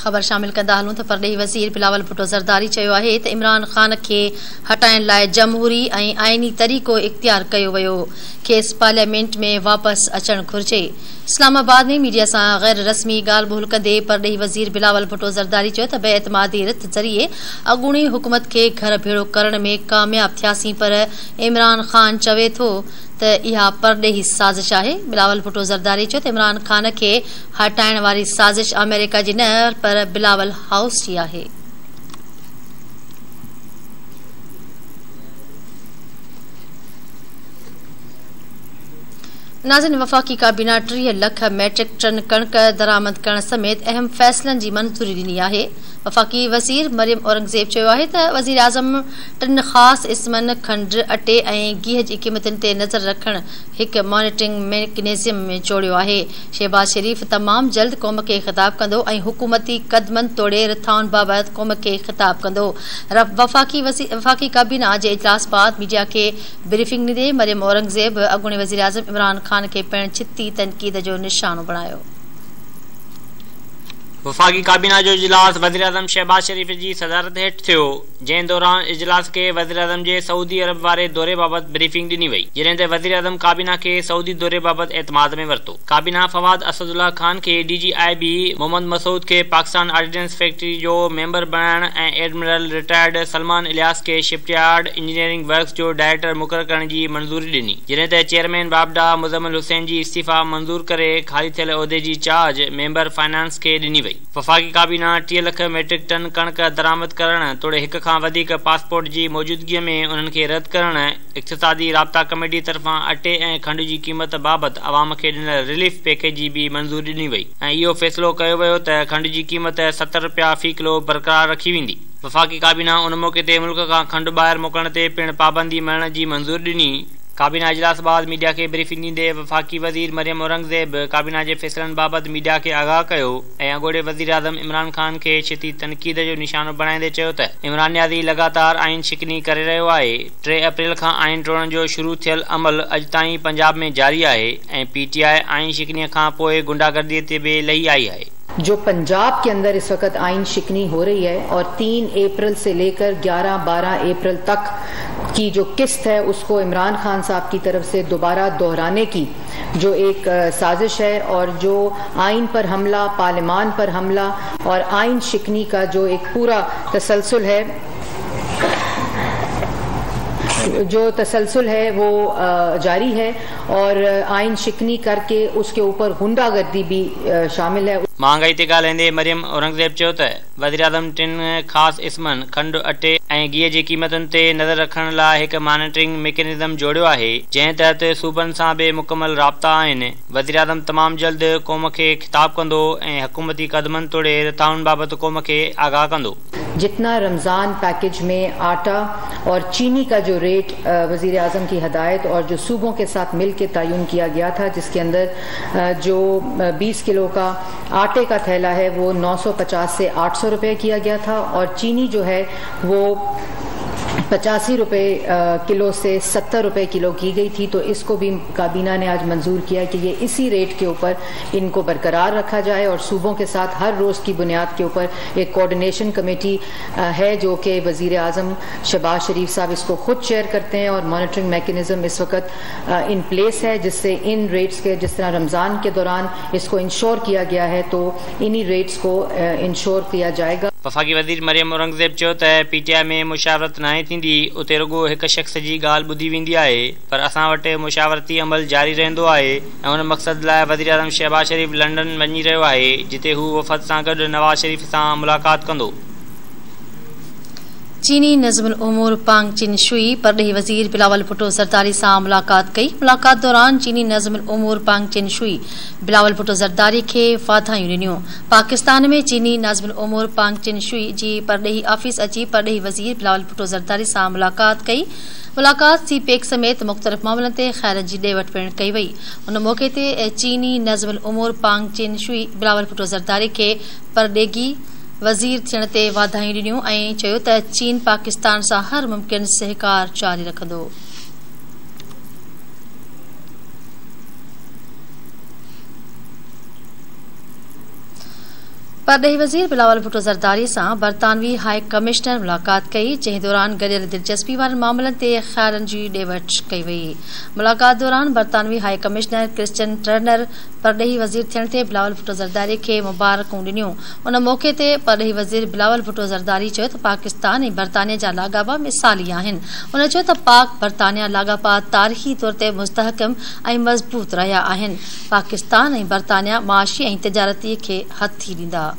خبر شامل ڪندا هلون ته پرڏيهي وزير بلاول ڀٽو زرداري چيو آهي ته عمران خان کي هٽائڻ لاء جمهوري ۽ آئيني طريقو اختيار ڪيو ويو، کيس پارليامينٽ ۾ واپس اچڻ گهرجي. اسلام آباد ۾ ميڊيا سان غير رسمي ڳالهه ٻولهه ڪندي پرڏيهي وزير بلاول ڀٽو زرداري چيو ته بي اعتمادي رٿ ذريعي اڳوڻي حڪومت کي گهر ڀيڙو ڪرڻ ۾ ڪامياب ٿياسين پر عمران خان چوي ٿو ته اها پرڏيهي سازش آهي. بلاول ڀٽو زرداري چيو ته عمران خان کي هٽائڻ واري سازش آمريڪا جي نه پر بلاول هائوس جي آهي. ناظرين وفاقي ڪابينا 30 لک ميٽرڪ ٽن ڪڻڪ درآمد ڪرڻ سميت اهم فيصلن جي منظوري ڏني آهي. وفاقي وزير مريم اورنگزيب چيو آهي ته وزيراعظم ٽن خاص اسمن کنڊ، اٽي ۽ گيهه جي قيمتن تي نظر رکڻ هڪ مانيٽرنگ ميڪنزم جوڙيو آهي. شهباز شريف تمام جلد قوم کي خطاب ڪندو ۽ حڪومتي قدمن توڙي رٿائن بابت قوم کي خطاب ڪندو. وفاقي ڪابينا جي اجلاس بعد ميڊيا کي بريفنگ ڏيندي مريم اورنگزيب اڳوڻي وزيراعظم عمران خان کي پڻ ڇتي تنقيد جو نشانو بڻايو. وفاقي ڪابينا جو اجلاس وزيراعظم شهباز شريف جي صدارت هيٺ ٿيو، جنهن دوران اجلاس کي وزيراعظم جي سعودي عرب واري دوري بابت بريفنگ ڏني وئي، جڏهن ته وزيراعظم ڪابينا کي سعودي دوري بابت اعتماد ۾ ورتو. ڪابينا فواد اسدالله خان کي D G I B, Muhammad Masood کي پاڪستان آرڊيننس فيڪٽري جو ميمبر بڻائڻ ۽ ايڊمرل رٽائرڊ سلمان الياس کي شپ يارڊ انجنيئرنگ ورڪس جو ڊائريڪٽر مقرر ڪرڻ جي منظوري ڏني، جڏهن ته چيئرمين واپڊا مزمل حسين جي استعيفيٰ منظور ڪري خالي ٿيل عهدي جي چارج ميمبر فنانس کي ڏني وئي. وفاقي ڪابينا 30 لک ميٽرڪ ٽن ڪڻڪ درآمد ڪرڻ توڙي هڪ کان وڌيڪ پاسپورٽ جي موجودگي ۾ انهن کي رد ڪرڻ، اقتصادي رابطا ڪميٽي طرفان اٽي ۽ کنڊ جي قيمت بابت عوام کي ڏنل رليف پيڪيج جي به منظوري ڏني وئي ۽ اهو فيصلو ڪيو ويو ته کنڊ جي قيمت 70 رپيا في ڪلو برقرار رکي ويندي. وفاقي ڪابينا ان موقعي تي ملڪ کان کنڊ ٻاهر موڪلڻ تي پڻ پابندي مڙهڻ جي منظوري ڏني. ڪابينا اجلاس بعد ميڊيا کي بريفنگ ڏيندي وفاقي وزير مريم اورنگزيب ڪابينا جي فيصلن بابت ميڊيا کي آگاهه ڪيو ۽ اڳوڻي وزيراعظم عمران خان کي ڇتي تنقيد جو نشانو بڻائيندي چيو ته عمران نيازي لڳاتار آئين شڪني ڪري رهيو آهي، 3 اپريل کان آئين ٽوڙڻ جو شروع ٿيل عمل اڄ تائين پنجاب ۾ جاري آهي ۽ پي ٽي آء آئين شڪني کان پوء غنڊاگردي تي به لهي آئي آهي. جو پنجاب ڪي اندر اس وقت آئين شڪني هو رهي هي اور 3 اپريل سي ليڪر 11 12 اپريل تڪ ڪي جو قسط هي اس ڪو عمران خان صاحب ڪي طرف سي دوباره دهراني ڪي جو ايڪ سازش هي اور جو آئين پر حمله پارليمان پر حمله اور آئين شڪني ڪا جو ايڪ پورا تسلسل هي جو تسلسل هي وو جاري هي اور آئين شڪني ڪر ڪي اس ڪي اوپر غنڊا گردي ڀي شامل هي. مهانگائي تي ڳالهائيندي مريم اورنگزيب چيو ته وزيراعظم ٽن خاص اسمن کنڊ، اٽي ۽ گيهه جي قيمتن تي نظر رکڻ لاء هڪ مانيٽرنگ ميڪنزم جوڙيو آهي، جنهن تحت صوبن سان به مڪمل رابطا آهن، وزيراعظم تمام جلد قوم کي خطاب ڪندو ۽ حڪومتي قدمن توڙي رٿائن بابت قوم کي آگاهه ڪندو. جتنا رمضان پيڪيج مين آٽا اور چيني ڪا جو ريٽ وزير اعظم ڪي هدايت اور جو صوبون ڪي ساٿ مل ڪي تعين ڪيا گيا ٿا جس ڪي اندر جو 20 ڪلو ڪا آٽي ڪا ٿيلا هي وو 950 سي 800 روپي ڪيا گيا ٿا اور چيني جو هي وو 85 روپي ڪلو سي 70 روپي ڪلو ڪي گئي ٿي تو اس ڪو ڀي ڪابينا ني آج منظور ڪيا ڪي يي اسي ريٽ ڪي اوپر ان ڪو برقرار رکا جائي اور صوبون ڪي ساٿ هر روز ڪي بنياد ڪي اوپر ايڪ ڪوآرڊينيشن ڪميٽي هي جو ڪي وزير اعظم شهباز شريف صاحب اس ڪو خود چيئر ڪرتي هين اور مانيٽرنگ ميڪنزم اس وقت ان پليس هي جس سي ان ريٽس ڪي جس طرح رمضان ڪي دوران اس ڪو انشور ڪيا گيا هي تو انهي ريٽس ڪو انشور ڪيا جائي گا. وفاقي وزير مريم اورنگزيب چيو ته پي ٽي آء ۾ مشاورت ناهي ٿيندي، اتي رڳو هڪ شخص جي ڳالهه ٻڌي ويندي آهي، پر اسان وٽ مشاورتي عمل جاري رهندو آهي ۽ ان مقصد لاء وزيراعظم شهباز شريف لنڊن وڃي رهيو آهي، جتي هو وفد سان گڏ نواز شريف سان ملاقات ڪندو. چيني ناظم الامور پانگ چن شوئي پرڏيهي وزير بلاول ڀٽو زرداري سان ملاقات ڪئي. ملاقات دوران چيني ناظم الامور پانگ چن شوئي بلاول ڀٽو زرداري کي واڌايون ڏنيون. پاڪستان ۾ چيني ناظم الامور پانگ چن شوئي جي پرڏيهي آفيس اچي پرڏيهي وزير بلاول ڀٽو زرداري سان ملاقات ڪئي. ملاقات سي پيڪ سميت مختلف معاملن تي خيالن جي ڏي وٺ پڻ ڪئي وئي. ان موقعي تي چيني ناظم الامور پانگ چن شوئي بلاول ڀٽو زرداري کي پرڏيهي وزير ٿيڻ تي واڌايون ڏنيون ۽ چيو ته چين پاڪستان سان هر ممڪن سهڪار جاري رکندو. پرڏيهي وزير بلاول ڀٽو زرداري سان برطانوي هاء ڪمشنر ملاقات ڪئي، جنهن دوران گڏيل دلچسپي وارن معاملن تي خيالن جي ڏي وٺ ڪئي وئي. ملاقات دوران برطانوي هاء ڪمشنر ڪرسچن ٽرنر پرڏيهي وزير ٿيڻ تي بلاول ڀٽو زرداري کي مبارڪون ڏنيون. ان موقعي تي پرڏيهي وزير بلاول ڀٽو زرداري چيو ته پاڪستان ۽ برطانيه جا لاڳاپا مثالي آهن. هن چيو ته پاڪ برطانيه لاڳاپا تاريخي طور تي مستحڪم ۽ مضبوط رهيا آهن. پاڪستان ۽ برطانيه معاشي ۽ تجارتي کي هٿي ڏيندا.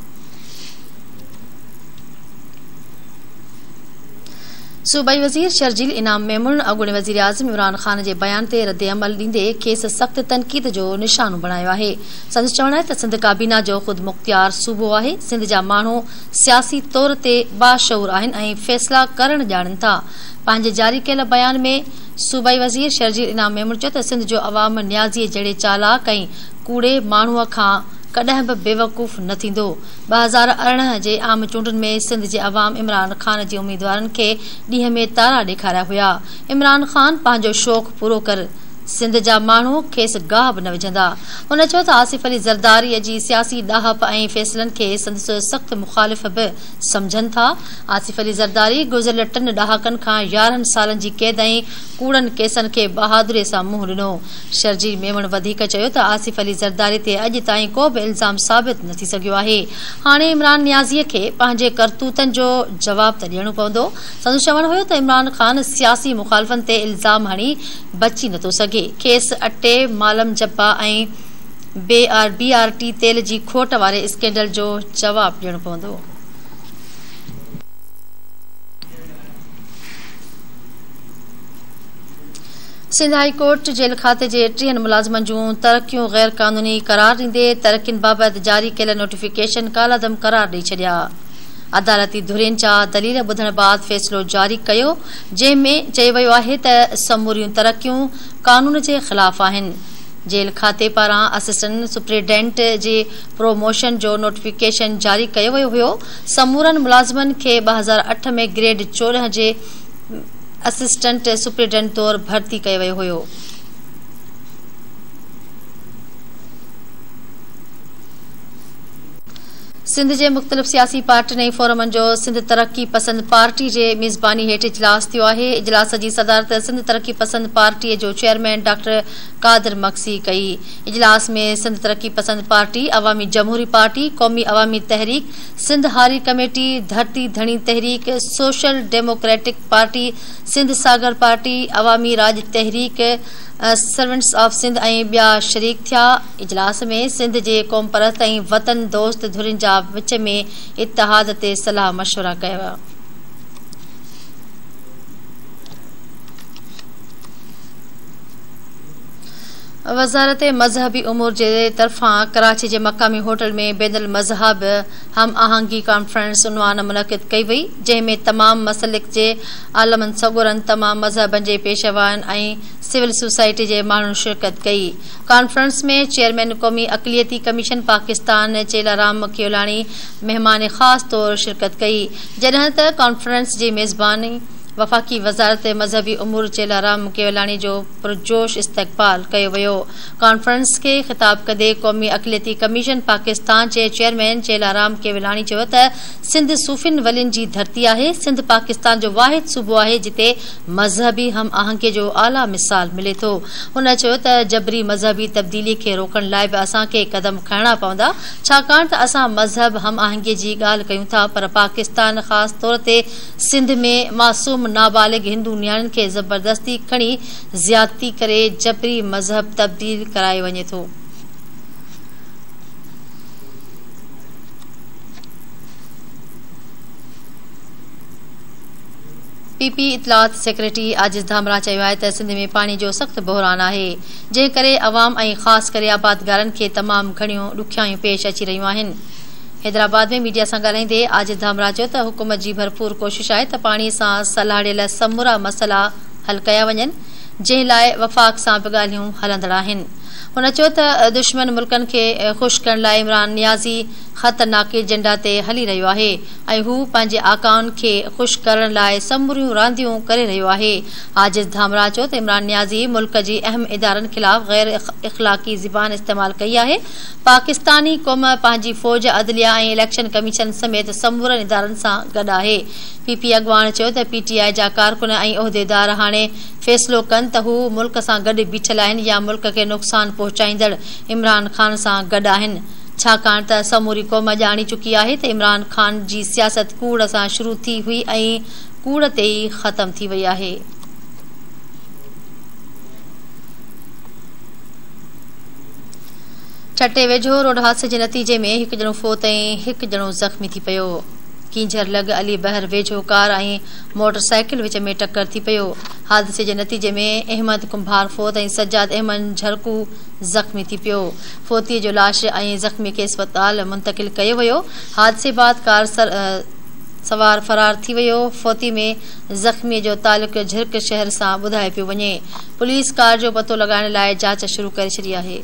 صوبائي وزير شرجيل انعام ميمڻ اڳوڻي وزيراعظم عمران خان جي بيان تي ردعمل ڏيندي کيس سخت تنقيد جو نشانو بڻايو آهي. سندس چوڻ آهي ته سنڌ ڪابينا جو خودمختيار صوبو آهي، سنڌ جا ماڻهو سياسي طور تي باشعور آهن ۽ فيصلا ڪرڻ ڄاڻن ٿا. پنهنجي جاري ڪيل بيان ۾ صوبائي وزير شرجيل انعام ميمڻ چيو ته سنڌ جو عوام نيازيء جهڙي چالاڪ ۽ ڪوڙي ماڻهوء کان ڪڏهن به بيوقوف نه ٿيندو. 2018 جي عام چونڊن ۾ سنڌ جي عوام عمران خان جي اميدوارن کي ڏينهن ۾ تارا ڏيکاريا هيا. عمران خان پنهنجو شوق پورو ڪر، سنڌ جا ماڻهو کيس گاهه به نه وجهندا. هن چيو ته آصف علي زرداري جي سياسي ڏاهپ ۽ فيصلن کي سندس سخت مخالف به سمجهن ٿا. آصف علي زرداري گذريل ٽن ڏهاڪن کان 11 سالن جي قيد ۽ ڪوڙن ڪيسن کي بهادري سان منهن ڏنو. شرجيل ميمڻ وڌيڪ چيو ته آصف علي زرداري تي اڄ تائين ڪو به الزام ثابت نه ٿي سگهيو آهي. هاڻي عمران نيازي کي پنهنجي ڪرتوتن جو جواب ته ڏيڻو پوندو. سندس چوڻ هيو ته عمران خان سياسي مخالفن تي الزام هڻي بچي نٿو سگهي، کيس اٽي، مالم جبا ۽ بي آر ٽي تيل جي کوٽ واري اسڪينڊل جو جواب ڏيڻو پوندو. سنڌ هائي ڪورٽ جيل کاتي جي 30 ملازمن جون ترقيون غير قانوني قرار ڏيندي ترقين بابت جاري ڪيل نوٽيفڪيشن ڪالعدم قرار ڏئي ڇڏيا. عدالتي ڌرين جا دليل ٻڌڻ بعد فيصلو جاري ڪيو جنهن ۾ چيو ويو آهي ته سموريون ترقيون قانون جي خلاف آهن. جيل کاتي پاران اسسٽنٽ سپرنٽينڊنٽ جي پروموشن جو نوٽيفڪيشن جاري ڪيو ويو هيو. سمورن ملازمن کي 2008 ۾ گريڊ 14 جي اسسٽنٽ سپرنٽينڊنٽ طور ڀرتي ڪيو ويو هيو. سنڌ جي مختلف سياسي پارٽين ۽ فورمن جو سنڌ ترقي پسند پارٽي جي ميزباني هيٺ اجلاس ٿيو آهي. اجلاس جي صدارت سنڌ ترقي پسند پارٽي جو چيئرمين ڊاڪٽر قادر مگسي ڪئي. اجلاس ۾ سنڌ ترقي پسند پارٽي، عوامي جمهوري پارٽي، قومي عوامي تحريڪ، سنڌ هاري ڪميٽي، ڌرتي ڌڻي تحريڪ، social democratic party, Sindh Sagar party, Awami Raj Tehreek, servants of Sindh ۽ ٻيا شريڪ ٿيا. اجلاس ۾ سنڌ جي قومپرست ۽ وطن دوست ڌرين جا وچ ۾ اتحاد تي صلاح مشورا ڪيا ويا. وزارت مذهبي امور جي طرفان ڪراچي جي مقامي هوٽل ۾ بين المذاهب هم آهنگي ڪانفرنس عنوان منعقد ڪئي وئي، جنهن ۾ تمام مسلڪ جي عالمن سڳورن، تمام مذهبن جي پيشوائن ۽ سول سوسائٽي جي ماڻهن شرڪت ڪئي. ڪانفرنس ۾ چيئرمين قومي اقليتي ڪميشن پاڪستان چيلارام ڪيولاڻي مهمان خاص طور شرڪت ڪئي، جڏهن ته ڪانفرنس جي ميزباني وفاقي وزارت مذهبي امور چيلارام ڪيولاڻي جو پرجوش استقبال ڪيو ويو. ڪانفرنس کي خطاب ڪندي قومي اقليتي ڪميشن پاڪستان جي چيئرمين چيلارام ڪيولاڻي چيو ته سنڌ صوفين ولين جي ڌرتي آهي، سنڌ پاڪستان جو واحد صوبو آهي جتي مذهبي هم آهنگي جو اعليٰ مثال ملي ٿو. هن چيو ته جبري مذهبي تبديلي کي روڪڻ لاء به اسان کي قدم کڻڻا پوندا ڇاڪاڻ ته اسان مذهب هم آهنگي جي ڳالهه ڪيون ٿا پر پاڪستان خاص طور تي سنڌ ۾ معصوم نابالغ هندو نياڻين کي زبردستي کڻي زيادتي ڪري جبري مذهب تبديل ڪرايو وڃي ٿو. پي پي اطلاعات سيڪريٽري عاجز ڌامراهه چيو آهي ته سنڌ ۾ پاڻي جو سخت بحران آهي جنهن ڪري عوام ۽ خاص ڪري آبادگارن کي تمام گهڻيون ڏکيائيون پيش اچي رهيون آهن. حيدرآباد ۾ ميڊيا سان ڳالهائيندي عاجز ڌامراهه چيو ته حڪومت جي ڀرپور ڪوشش آهي ته پاڻي سان سلهاڙيل سمورا مسئلا حل ڪيا وڃن جنهن لاء وفاق سان به ڳالهيون هلندڙ آهن. هن چيو ته دشمن ملڪن کي خوش ڪرڻ لاء عمران نيازي خطرناڪ ايجنڊا تي هلي رهيو آهي ۽ هو پنهنجي آقائن کي خوش ڪرڻ لاء سموريون رانديون ڪري رهيو آهي. عاجز ڌامراهه چيو ته عمران نيازي ملڪ جي اهم ادارن خلاف غير اخلاقي زبان استعمال ڪئي آهي، پاڪستاني قوم پنهنجي فوج، عدليه ۽ اليڪشن ڪميشن سميت سمورن ادارن سان گڏ آهي. پي پي اڳواڻ چيو ته پي ٽي آء جا ڪارڪن ۽ عهديدار هاڻي فيصلو ڪن ته هو ملڪ سان گڏ بيٺل آهن يا ملڪ کي نقصان پهچائيندڙ عمران خان سان گڏ آهن ڇاڪاڻ ته سموري قوم ڄاڻي چڪي آهي ته عمران خان جي سياست ڪوڙ سان شروع ٿي هئي ۽ ڪوڙ تي ئي ختم ٿي وئي آهي. ٺٽي ويجهو روڊ حادثي جي نتيجي ۾ هڪ ڄڻو فوت ۽ هڪ ڄڻو زخمي ٿي پيو. ڪينجهر لڳ علي بحر ويجهو ڪار ۽ موٽر سائيڪل وچ ۾ ٽڪر ٿي پيو. حادثي جي نتيجي ۾ احمد ڪنڀار فوت ۽ سجاد احمد جهرڪو زخمي ٿي پيو. فوتي جو لاش ۽ زخمي کي اسپتال منتقل ڪيو ويو. حادثي بعد ڪار سوار فرار ٿي ويو. فوتي ۾ زخمي جو تعلق جهرڪ شهر سان ٻڌايو پيو وڃي. پوليس ڪار جو پتو لڳائڻ لاء جاچ شروع ڪري ڇڏي آهي.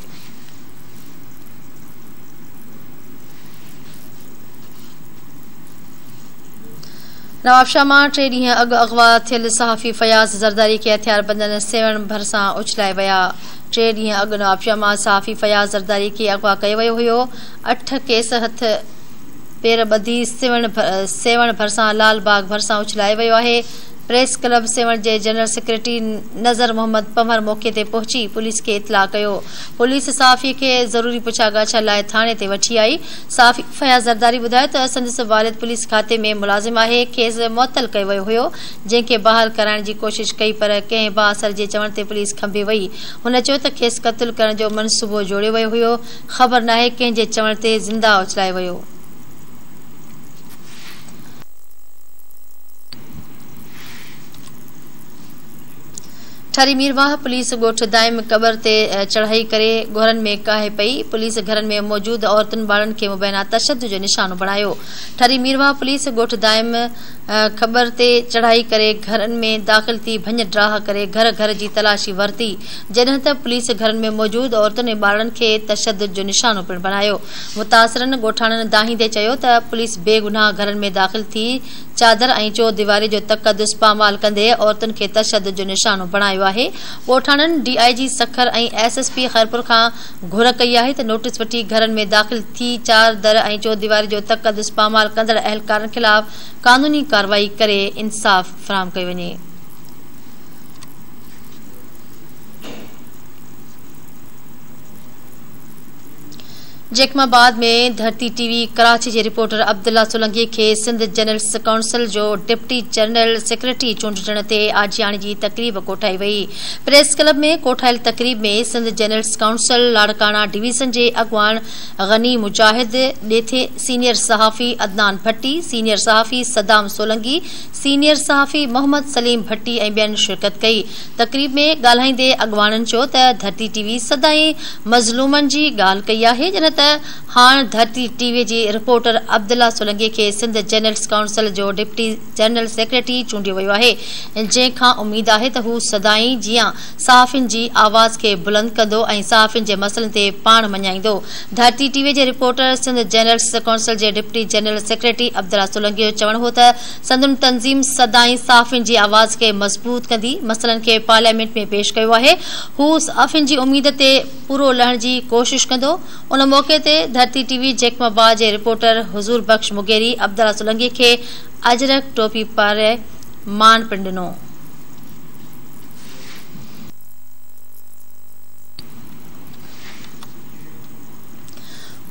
نوابشاهه مان ٽي ڏينهن اڳ اغوا ٿيل صحافي فياض زرداري کي هٿياربندن سيوهڻ ڀرسان اڇلائي ويا. ٽي ڏينهن اڳ نوابشاهه مان صحافي فياض زرداري کي اغوا ڪيو ويو هيو. اٺ کيس هٿ پير ٻڌي سيوهڻ ڀرسان لال باغ ڀرسان اڇلايو ويو آهي. پريس ڪلب سيوهڻ جي جنرل سيڪريٽري نظر محمد پنهور موقعي تي پهچي پوليس کي اطلاع ڪيو. پوليس صحافي کي ضروري پڇا ڳاڇا لاء ٿاڻي تي وٺي آئي. صحافي فياض زرداري ٻڌايو ته سندس والد پوليس کاتي ۾ ملازم آهي، کيس معطل ڪيو ويو هيو، جنهن کي بحال ڪرائڻ جي ڪوشش ڪئي پر ڪنهن بااثر جي چوڻ تي پوليس کنڀي وئي. هن چيو ته کيس قتل ڪرڻ جو منصوبو جوڙيو ويو هيو، خبر ناهي ڪنهن جي چوڻ تي زنده اڇلايو ويو. ٺري ميرواهه پوليس ڳوٺ دائم ڪٻر تي چڙهائي ڪري گهرن ۾ ڪاهي پئي، پوليس گهرن ۾ موجود عورتن ٻارڙن کي مبينا تشدد جو نشانو بڻايو. ٺري ميرواهه پوليس ڳوٺ دائم کٻر تي چڙهائي ڪري گهرن ۾ داخل ٿي ڀڃ ڊاهه ڪري گهر گهر جي تلاشي ورتي، جڏهن ته پوليس گهرن ۾ موجود عورتن ۽ ٻارڙن کي تشدد جو نشانو پڻ بڻايو. متاثرن ڳوٺاڻن دانهيندي چيو ته پوليس بيگناهه گهرن ۾ داخل ٿي چادر ۽ چوديواري جو تقدس پامال ڪندي عورتن کي تشدد جو نشانو بڻايو آهي. ڳوٺاڻن D I G Sukkur ۽ S S P Khairpur کان گهر ڪئي آهي ته نوٽيس وٺي گهرن ۾ داخل ٿي چار در ۽ چوديواري جو تقدس پامال ڪندڙ اهلڪارن خلاف قانوني ڪارروائي ڪري انصاف فراهم ڪيو وڃي. جيڪب آباد ۾ ڌرتي ٽي وي ڪراچي جي رپورٽر عبدالله سولنگي کي سنڌ جرنلسٽس ڪائونسل جو ڊپٽي جنرل سيڪريٽري چونڊجڻ تي آجياڻي جي تقريب ڪوٺائي وئي. پريس ڪلب ۾ ڪوٺايل تقريب ۾ Sindh journalists council Larkana division جي اڳواڻ غني مجاهد ڏيٿي، سينيئر صحافي عدنان ڀٽي، سينيئر صحافي صدام سولنگي، سينيئر صحافي محمد سليم ڀٽي ۽ ٻين شرڪت ڪئي. تقريب ۾ ڳالهائيندي اڳواڻن چيو ته ڌرتي ٽي وي سدائين مظلومن جي ڳالهه ڪئي آهي جڏهن ته هاڻ ڌرتي ٽي وي جي رپورٽر عبدالله سولنگي کي سنڌ جرنلسٽس ڪائونسل جو ڊپٽي جنرل سيڪريٽري چونڊيو ويو آهي جنهن کان اميد آهي ته هو سدائين جيان صحافين جي آواز کي بلند ڪندو ۽ صحافين جي مسئلن تي پاڻ مڃائيندو. ڌرتي ٽي وي جي رپورٽر سنڌ جرنلسٽس ڪائونسل جي deputy general secretary Abdullah Solangi جو چوڻ هو ته سندن تنظيم سدائين صحافين جي آواز کي مضبوط ڪندي مسئلن کي پارليامينٽ ۾ پيش ڪيو آهي هو صحافين جي اميد تي پورو لهڻ جي ڪوشش ڪندو. ان موقعي تي ڌرتي ٽي وي جيڪب آباد جي رپورٽر حضور بخش مغيري عبدالله سولنگي کي اجرڪ ٽوپي پارائي مان پڻ ڏنو.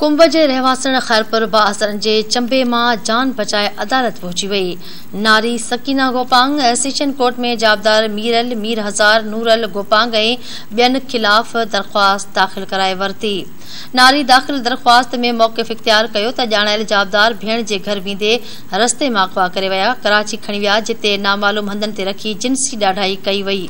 ڪنب جي رهواسڻ خيرپور بااثرن جي چنبي مان جان بچائي عدالت پهچي وئي. ناري سڪينه گوپانگ سيشن ڪورٽ ۾ جوابدار ميرل، مير هزار، نورل گوپانگ ۽ ٻين خلاف درخواست داخل ڪرائي ورتي. ناري داخل درخواست ۾ موقف اختيار ڪيو ته ڄاڻايل جوابدار ڀيڻ جي گهر ويندي رستي مان اغوا ڪري ويا، ڪراچي کڻي ويا جتي نامعلوم هنڌن تي رکي جنسي ڏاڍائي ڪئي وئي.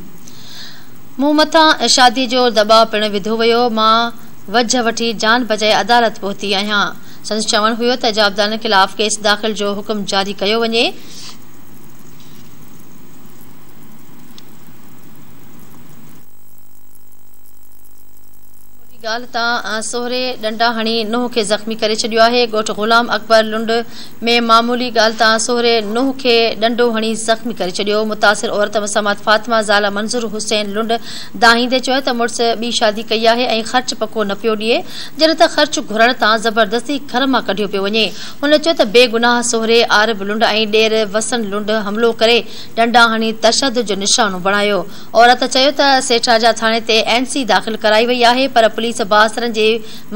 مون مٿان شادي جو دٻاء پڻ وڌو ويو، مان وجهه وٺي جان بچائي عدالت پهتي آهيان. سندس چوڻ هيو ته جوابدارن خلاف ڪيس داخل جو حڪم جاري ڪيو وڃي. ڳالهه تان سهري ڏنڊا هڻي نونهن کي زخمي ڪري ڇڏيو آهي. ڳوٺ غلام اڪبر لنڊ ۾ معمولي ڳالهه تان سهري نونهن کي ڏنڊو هڻي زخمي ڪري ڇڏيو. متاثر عورت مسمات فاطمه زال منظور حسين لنڊ دانهيندي چيو ته مڙس ٻي شادي ڪئي آهي ۽ خرچ پکو نه پيو ڏئي، جڏهن ته خرچ گهرڻ تان زبردستي گهر مان ڪڍيو پيو وڃي. هن چيو ته بيگناهه سهري عارب لنڊ ۽ ڏير وسن لنڊ حملو ڪري ڏنڊا هڻي تشدد جو نشانو بڻايو. عورت چيو ته سيٺارجا ٿاڻي تي اين سي داخل ڪرائي وئي آهي پر پوليس بااثرن جي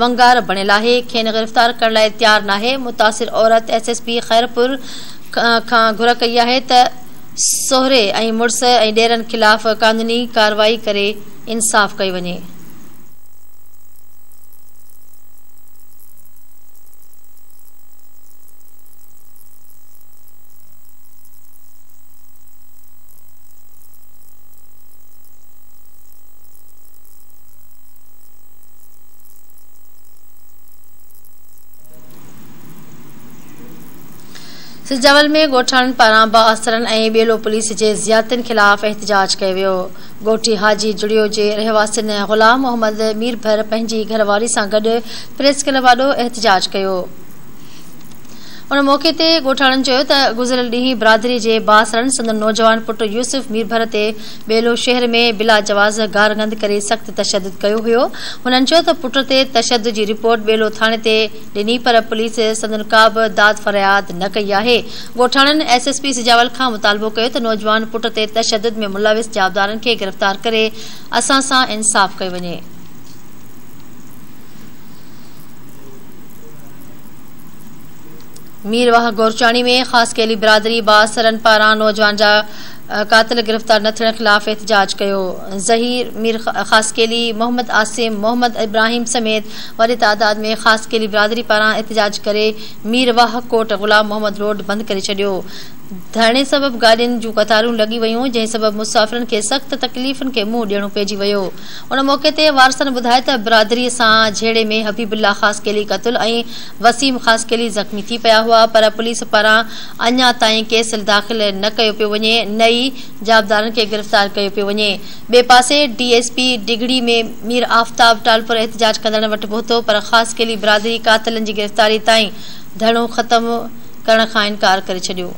ونگار بڻيل آهي، کين گرفتار ڪرڻ لاء تيار ناهي. متاثر عورت ايس ايس پي خيرپور کان گهر ڪئي آهي ته سهري ۽ مڙس ۽ ڏيرن خلاف قانوني ڪارروائي ڪري انصاف ڪيو وڃي. سجاول ۾ ڳوٺاڻن پاران بااثرن ۽ ٻيلو پوليس جي زيادتين خلاف احتجاج ڪيو ويو. ڳوٺ حاجي جڙيو جي رهواسين غلام محمد ميربحر پنهنجي گهرواري سان گڏ پريس ڪلب آڏو احتجاج ڪيو. ان موقعي تي ڳوٺاڻن چيو ته گذريل ڏينهن برادري جي بااثرن سندن نوجوان پٽ يوسف ميربحر تي ٻيلو شهر ۾ بلاجواز گارگند ڪري سخت تشدد ڪيو هيو. هنن چيو ته پٽ تي تشدد جي رپورٽ ٻيلو ٿاڻي تي ڏني پر پوليس سندن ڪا به داد فرياد نه ڪئي آهي. ڳوٺاڻن ايس ايس پي سجاول کان مطالبو ڪيو ته نوجوان پٽ تي تشدد ۾ ملوث جوابدارن کي گرفتار ڪري اسان سان انصاف ڪيو وڃي. ميرواهه گورچاڻي ۾ خاصخيلي برادري بااثرن پاران نوجوان جا قاتل گرفتار نه ٿيڻ خلاف احتجاج ڪيو. ظهير مير خاصخيلي، محمد عاصم، محمد ابراهيم سميت وڏي تعداد ۾ خاصخيلي برادري پاران احتجاج ڪري ميرواهه ڪوٽ غلام محمد روڊ بند ڪري ڇڏيو. ڌرڻي سبب گاڏين جون قطارون لڳي ويون جنهن سبب مسافرن کي سخت تڪليفن کي منهن ڏيڻو پئجي ويو. ان موقعي تي وارثن ٻڌايو ته برادري سان جهيڙي ۾ حبيب الله خاصخيلي قتل ۽ وسيم خاصخيلي زخمي ٿي پيا هئا پر پوليس پاران اڃا تائين ڪيس داخل نه ڪيو پيو وڃي نه ئي جوابدارن کي گرفتار ڪيو پيو وڃي. ٻئي پاسي ڊي ايس پي ڊگهڙي ۾ مير آفتاب ٽالپر احتجاج ڪندڙن وٽ پهتو پر خاصخيلي برادري قاتلن جي گرفتاري تائين ڌرڻو ختم ڪرڻ کان انڪار ڪري ڇڏيو.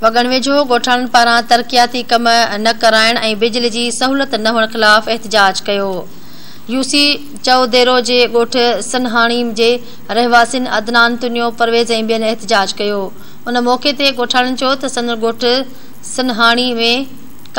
وڳڻ ويجهو ڳوٺاڻن پاران ترقياتي ڪم نه ڪرائڻ ۽ بجلي جي سهولت نه هئڻ خلاف احتجاج ڪيو. يو سي چئوديرو جي ڳوٺ سنهاڻي جي رهواسين عدنان تنيو، پرويز ۽ ٻين احتجاج ڪيو. ان موقعي تي ڳوٺاڻن چيو ته سندن ڳوٺ سنهاڻي ۾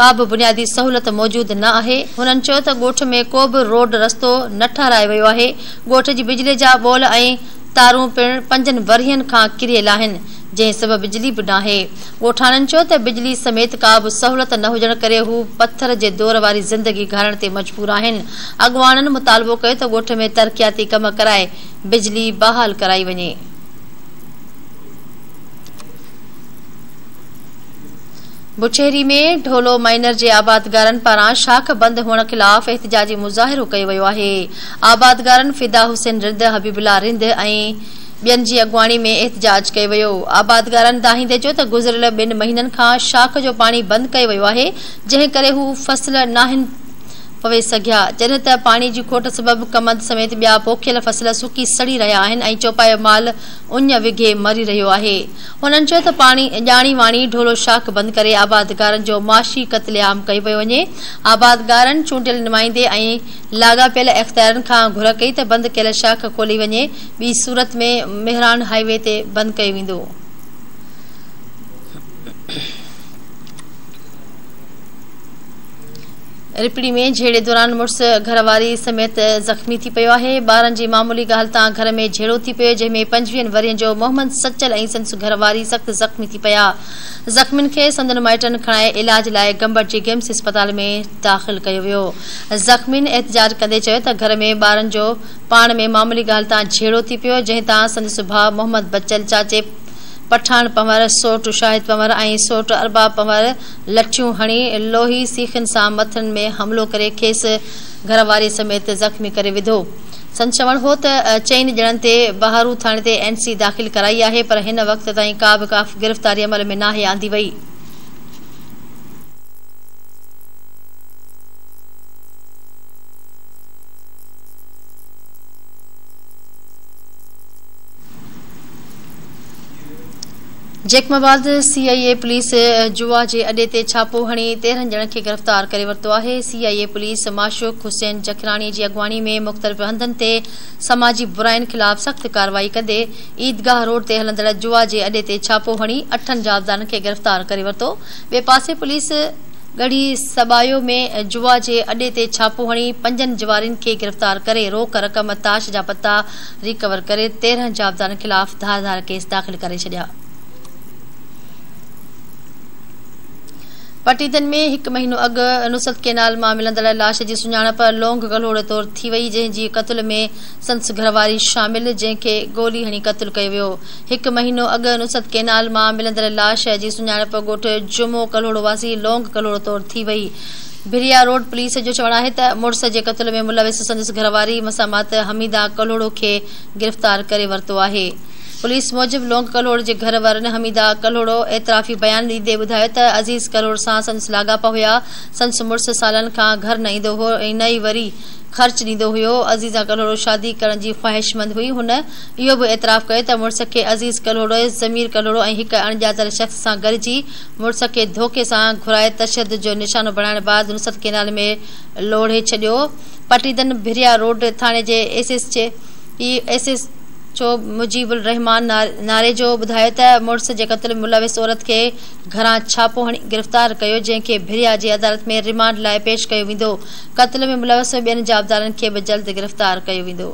ڪا به بنيادي سهولت موجود نه آهي. هنن چيو ته ڳوٺ ۾ ڪو به روڊ رستو نه ٺهرايو ويو آهي، ڳوٺ جي بجلي جا پول ۽ تارون پڻ پنجن ورهين کان ڪريل آهن، جنهن سبب بجلي به ناهي. ڳوٺاڻن چيو ته بجلي سميت ڪا به سهولت نه هجڻ ڪري هو پٿر جي دور واري زندگي گهارڻ تي مجبور آهن. اڳواڻن مطالبو ڪيو ته ڳوٺ ۾ ترقياتي ڪم ڪرائي بجلي بحال ڪرائي وڃي. بڇيري ۾ ڍولو مائنر جي آبادگارن پاران شاخ بند هئڻ خلاف احتجاجي مظاهرو ڪيو ويو آهي. آبادگارن فدا حسين رند، حبيب الله رند ۽ ٻين جي اڳواڻي ۾ احتجاج ڪيو ويو. آبادگارن دانهيندي چيو ته گذريل ٻن مهينن کان شاخ جو پاڻي بند ڪيو ويو آهي، جنهن ڪري هو فصل ناهن پوي سگهيا، جڏهن ته پاڻي جي کوٽ سبب ڪمند سميت ٻيا پوکيل فصل سڪي سڙي رهيا آهن ۽ چوپايو مال اڃ وگهي مري رهيو آهي. هنن چيو ته پاڻي ڄاڻي واڻي ڍولو شاخ بند ڪري آبادگارن جو معاشي قتل عام ڪيو پيو وڃي. آبادگارن چونڊيل نمائندي ۽ لاڳاپيل اختيارين کان گهر ڪئي ته بند ڪيل شاخ کولي وڃي ٻي صورت ۾ مهراڻ هاء وي تي بند ڪيو ويندو. رپڙي ۾ جهيڙي دوران مڙس گهر واري سميت زخمي ٿي پيو آهي. ٻارن جي معمولي ڳالهه تان گهر ۾ جهيڙو ٿي پيو جنهن ۾ پنجويهن ورهين جو محمد سچل ۽ سندس گهر واري سخت زخمي ٿي پيا. زخمين کي سندن مائٽن کڻائي علاج لاء گمبٽ جي گمس اسپتال ۾ داخل ڪيو ويو. زخمين احتجاج ڪندي چيو ته گهر ۾ ٻارن جو پاڻ ۾ معمولي ڳالهه تان جهيڙو ٿي پيو جنهن تان سندس ڀاء محمد بچل، چاچي پٺاڻ پنهور، سوٽ شاهد پنهور ۽ سوٽ ارباب پنهور لٺيون هڻي لوهي سيخن سان مٿن ۾ حملو ڪري کيس گهر واري سميت زخمي ڪري وڌو. سندس چوڻ هو ته چئن ڄڻن تي بهارو ٿاڻي تي اين سي داخل ڪرائي آهي پر هن وقت تائين ڪا به گرفتاري عمل ۾ ناهي آندي وئي. Jacobabad, C I A police جوا جي اڏي تي ڇاپو هڻي 13 ڄڻن کي گرفتار ڪري ورتو آهي. C I A police Mashooq Hussain Jakhrani جي اڳواڻي ۾ مختلف هنڌن تي سماجي براين خلاف سخت ڪارروائي ڪندي عيدگاهه روڊ تي هلندڙ جوا جي اڏي تي ڇاپو هڻي اٺن جوابدارن کي گرفتار ڪري ورتو. ٻئي پاسي پوليس ڳڙهي سٻايو ۾ جوا جي اڏي تي ڇاپو هڻي پنجن جوارين کي گرفتار ڪري روڪ رقم تاش جا پتا ريڪور ڪري 13 جوابدارن خلاف ڌار ڌار ڪيس داخل ڪري ڇڏيا. پٽيدن ۾ هڪ مهينو اڳ نصرت ڪينال مان ملندڙ لاش جي سڃاڻپ لونگ ڪلهوڙي طور ٿي وئي جنهن جي قتل ۾ سندس گهرواري شامل جنهن کي گولي هڻي قتل ڪيو ويو. هڪ مهينو اڳ نصرت ڪينال مان ملندڙ لاش جي سڃاڻپ ڳوٺ جمعو ڪلهوڙو واسي لونگ ڪلهوڙو طور ٿي وئي. ڀريا روڊ پوليس جو چوڻ آهي ته مڙس جي قتل ۾ ملوث سندس گهرواري مسمات حميده ڪلهوڙو کي گرفتار ڪري ورتو آهي. پوليس موجب لونگ ڪلهوڙ جي گهر وارن حميده ڪلهوڙو اعترافي بيان ڏيندي ٻڌايو ته عزيز ڪلهوڙ سان سندس لاڳاپا هيا، سندس مڙس سالن کان گهر نه ايندو هو ۽ نه ئي وري خرچ ڏيندو هيو، عزيزه ڪلهوڙو شادي ڪرڻ جي خواهشمند هئي، هن اهو به اعتراف ڪيو ته مڙس کي عزيز ڪلهوڙو، ضمير ڪلهوڙو ۽ هڪ اڻڄاتل شخص سان گڏجي مڙس کي ڌوڪي سان گهرائي تشدد جو نشانو بڻائڻ بعد نصرت ڪينال ۾ لوڙهي ڇڏيو. پٽيدن ڀريا روڊ ٿاڻي جي S S H O Mujeeb ur Rehman Narejo ٻڌايو ته مڙس جي قتل ۾ ملوث عورت کي گهران ڇاپو هڻي گرفتار ڪيو جنهن کي ڀريا جي عدالت ۾ رمانڊ لاء پيش ڪيو ويندو قتل ۾ ملوث ٻين جوابدارن کي به جلد گرفتار ڪيو ويندو.